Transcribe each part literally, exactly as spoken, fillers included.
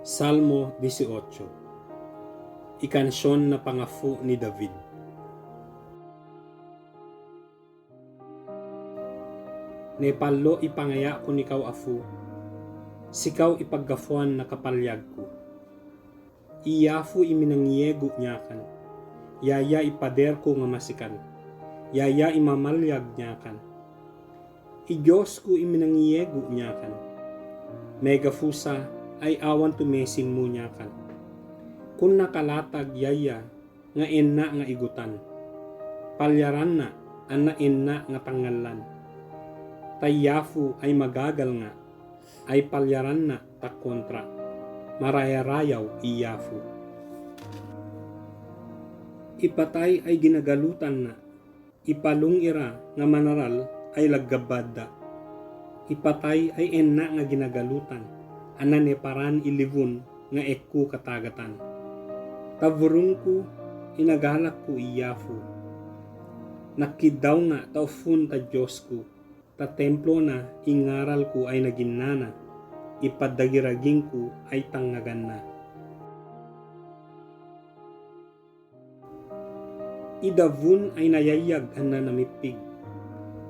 Salmo dieciocho. I kansion na pangafu ni David. Nepallo i pangayako ni kaw afu, sikaw i paggafuan na kapalyag ko. Iya fu i minangiyegu niyakan. Yaya i pader ko nga masikan. Yaya i mamalyag niyakan. I Diyos ko i minangiyegu niyakan. Megafusa ay awan tumesin mo niyakan. Kun na kalatag yaya nga enna nga igotan. Palyaran na, an na enna nga tangalan. Ta iya fu ay magagal nga, ay palyaran na ta kontra. Marayarayaw iya fu. I patay ay ginagalutan na, i palung ira nga manaral ay laggabad da. I patay ay enna nga ginagalutan, an na neparan i liwon nga ekko katagatan. Ta vurung ko, inagalak ko iya fu. Nakiddaw nga ta ofon ta Diyos ko, ta templo na i ngaral ko ay naginna na, i padagiraging ko ay tangagan na. I davun ay nayayag an na namipig.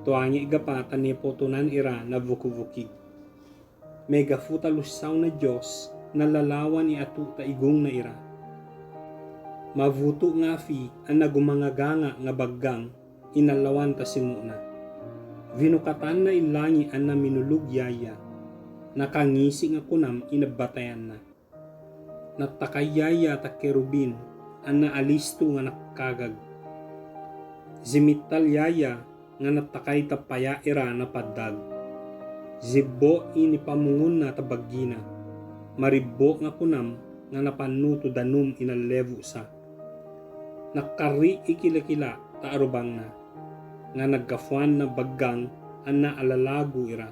Tuangi gapa ta nepotonan ira na vukivukig. Megafu ta lusaw na Diyos na lalawan i ato ta igung na ira. Mavutu nga afi an na gumangaganga nga baggang i nalawan ta simo na. Vinukatan na i langi an na minulug yaya. Na kangisi nga kunam i nabatayan na. Natakay yaya ta kerubin, an na alistu nga nakagag. Zimittal yaya nga natakay ta paya ira na padag. Zibbo i nipamungon na ta baggi na. Maribbo nga kunam nga napanoto danum i nalevo sa. Nakarri i kilakila ta arobang na. Nga nagafuan na baggang an na alalago ira.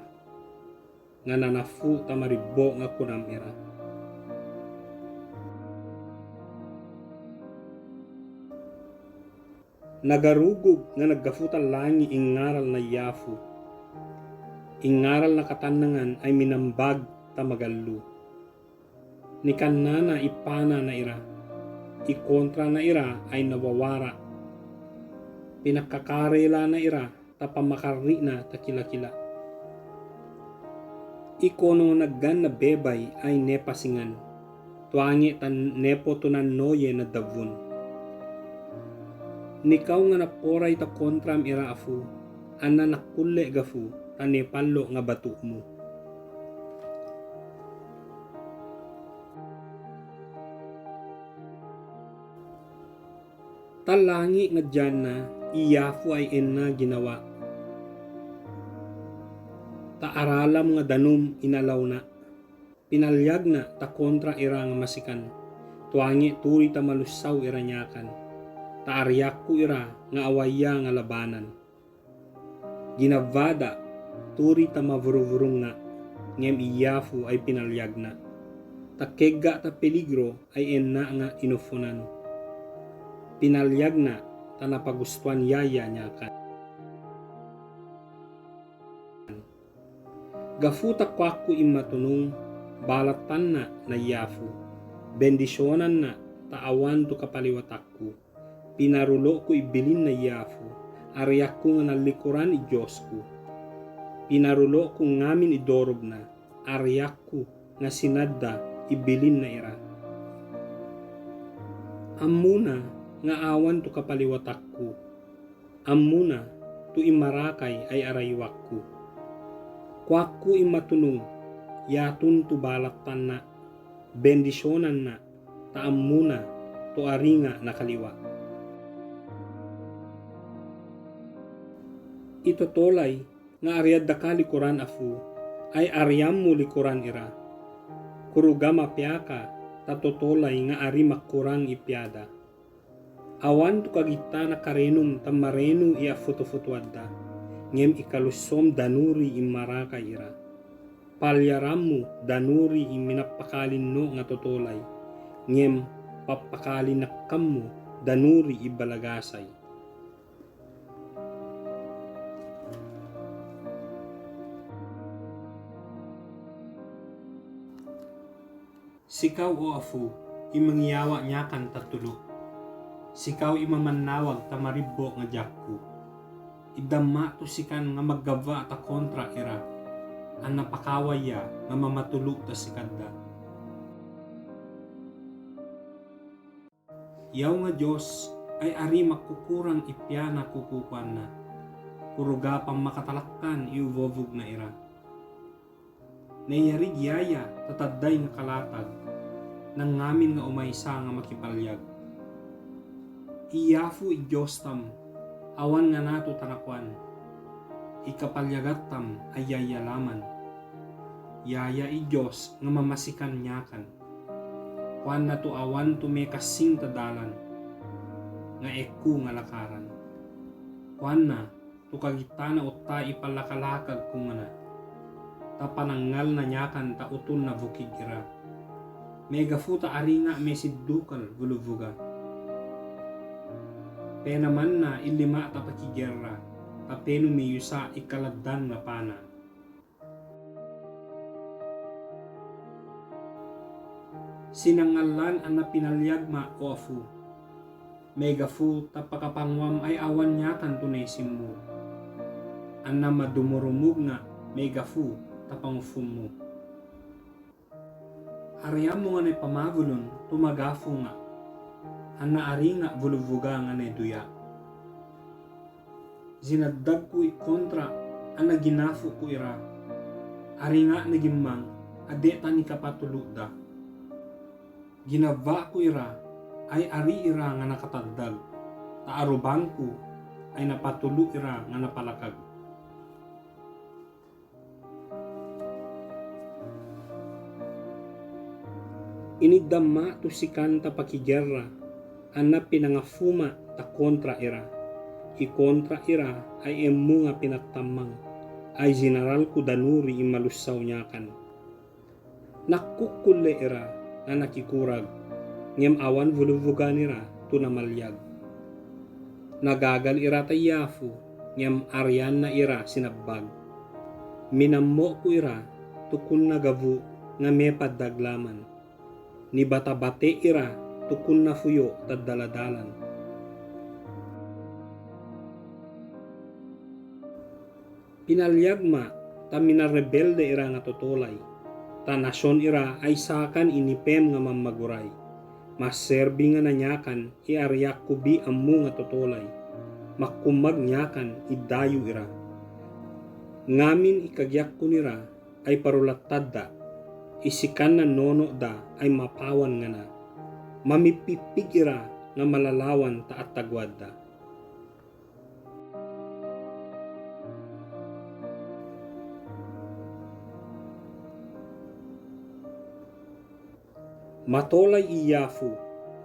Nga nanafu ta maribbo nga kunam ira. Nagarugug nga nagafu ta langi i ngaral na iya fu. I ngaral na katannangan ay minambag ta magallo. Nikanna na i pana na ira. I kontra na ira ay nawawara. Pinakakarela na ira ta pamakarri na ta kilakila. I kononaggan na bebay ay nepasingan. Tuangi ta nepotonan noye na davun. Nikaw nga naporay ta kontram ira afu, an na nakulle gafu ta nepallo nga bato mo. Ta langi nga diyan na iya fu ay enna ginawa. Ta aralam nga danum i nalaw na. Pinalyag na ta kontra ira nga masikan. Tuangi turi ta malusaw ira niyakan. Ta ariyakko ira nga awaya nga labanan. Ginavada turi ta mavuruvurung nga, ngem iya fu ay pinalyag na. Ta kegga ta peligro ay enna nga inofonan. Pinalyag na ta napagustuan yaya niyakan. Gafu ta kuakko i matunung, balatan na na iya fu. Bendisyonan na ta awan tu kapaliwatakko. Pinaruloko i bilin na iya fu, ariyakko nga nalikoran i Diyos ko. Pinaruloko ngamin i dorob na, ariyakko nga sinadda i bilin na ira. Amuna nga awan tu kapaliwatakko. Amuna tu i marakay ay arayuwakko. Kuakko i matunung, yatun tu balatan na, bendisyonan na, ta amuna tu aringa na kaliwa. I totolay nga ariyadda ka likoran afu, ay ariyan mo likoran ira. Kuruga mapiya ka ta totolay nga ari makurang i piya da. Awan tu kagitta na karenum ta marenu i afotofoto adda, ngem i kalusom danuri i marakay ira. Palyaran mo danuri i minapakalino nga totolay, ngem papakalinakan mo danuri i balagasay. Sikaw, o Afu, i mangiyawa' Niyakan tatulu'. Sikaw i mamanawag ta maribbo' nga diyakku. Id dama' tu' sikan nga maggabba' ta kontra ira, an na pakawaya nga mamatulu' ta si kadda. Yaw nga Diyos, ay ari makukurang i piyana kukukuan na. Kuruga pamakatalakkan i ubobog na ira. Nayarig yaya ta tadday nga kalatag, na ngamin nga omaisa nga makipalyag. I Afu i Diyos tam, awan nga nato tanakuan. I kapalyagat tam ay yaya laman. Yaya i Diyos nga mamasikan Niyakan. Kuan na tu' awan tu' mekasing ta dalan, nga ekku nga lakaran. Kuan na tu' kagitta na otta i palakalakag ku nga na. Ta panangal na Niyakan ta otul na bukig ira. Megafu ta aringa' mesiddukal bulubuga. Penaman na i lima ta pakigera, ta penu meyusa i kaladdan nga pana. Sinangalan an na pinalyagma, o Afu. Megafu ta pakapanguam ay awan Niyakan tu' nesimmu. An na madumurumug nga megafu ta pangufumu. Ariamu nga ne pamabulun tu' magafu nga. An na aringa' bulubuga nga ne duya. Zinaddag ku i kontra an na ginafu ku ira. Aringa' na gimmang a de' tani kapatulu' da. Ginabba' ku ira ay ari ira nga nakataddag. Ta arubang ku ay napatulu' ira nga napalakag. Ini dama' tu' sikan ta pakigera, an na pinangafuma ta kontra ira. I kontra ira ay emmu nga pinatamang, ay jeneral ku danuri i malusaw Niyakan. Nakukkulle ira nga nakikurag, ngem awan bulubugan ira tu' namalyag. Nagagal ira ta i Afu, ngem arian na ira sinabbag. Minammo' ku ira tu' kun na gabu nga mepadaglaman. Nibatabate' ira tu' kun na fuyo' ta daladalan. Pinalyagma ta minarebelde ira nga totolay. Ta nasyon ira ay sakan i nipem nga mamagoray. Maserbi nga na Niyakan i ariak ku bi ammu nga totolay. Makumag Niyakan i dayu ira. Ngamin i kagiyakkun ira ay parulattad da. I sikan na nono' da ay mapawan nga na. Mamipipig ira nga malalawan ta atagwad da. Matolay i Afu,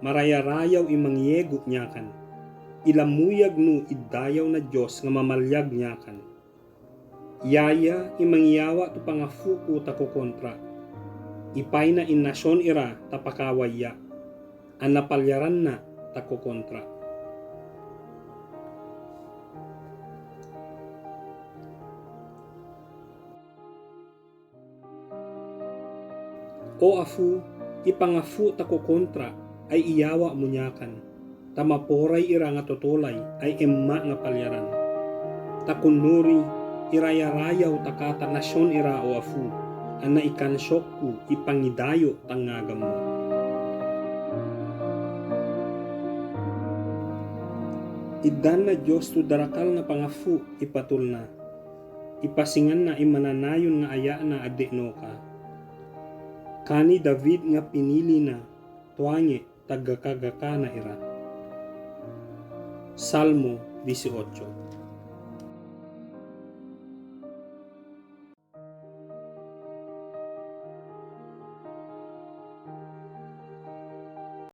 marayarayaw i mangiyegu Niyakan. Ilamuyag nu i dayaw na Diyos nga mamalyag Niyakan. Yaya i mangiyawa' tu' pangafu ku ta kokontra. Ipaina i nasyon ira ta pakawaya. An na palyaran na ta kokontra. O Afu, i pangafu ta kokontra ay iyawa' mu Niyakan. Ta maporay ira nga totolay ay emma nga palyaran. Ta kunuri i rayarayaw ta kata nasyon ira o Afu, an na i kansok ku i pangidayo' ta ngaga mu. Id dan na Diyos tu' darakal nga pangafu i patul na. I pasingan na i mananayun nga aya' na a de' noka. Kani David nga pinili na, tuwange' ta gaka-gaka na ira. Salmo dieciocho.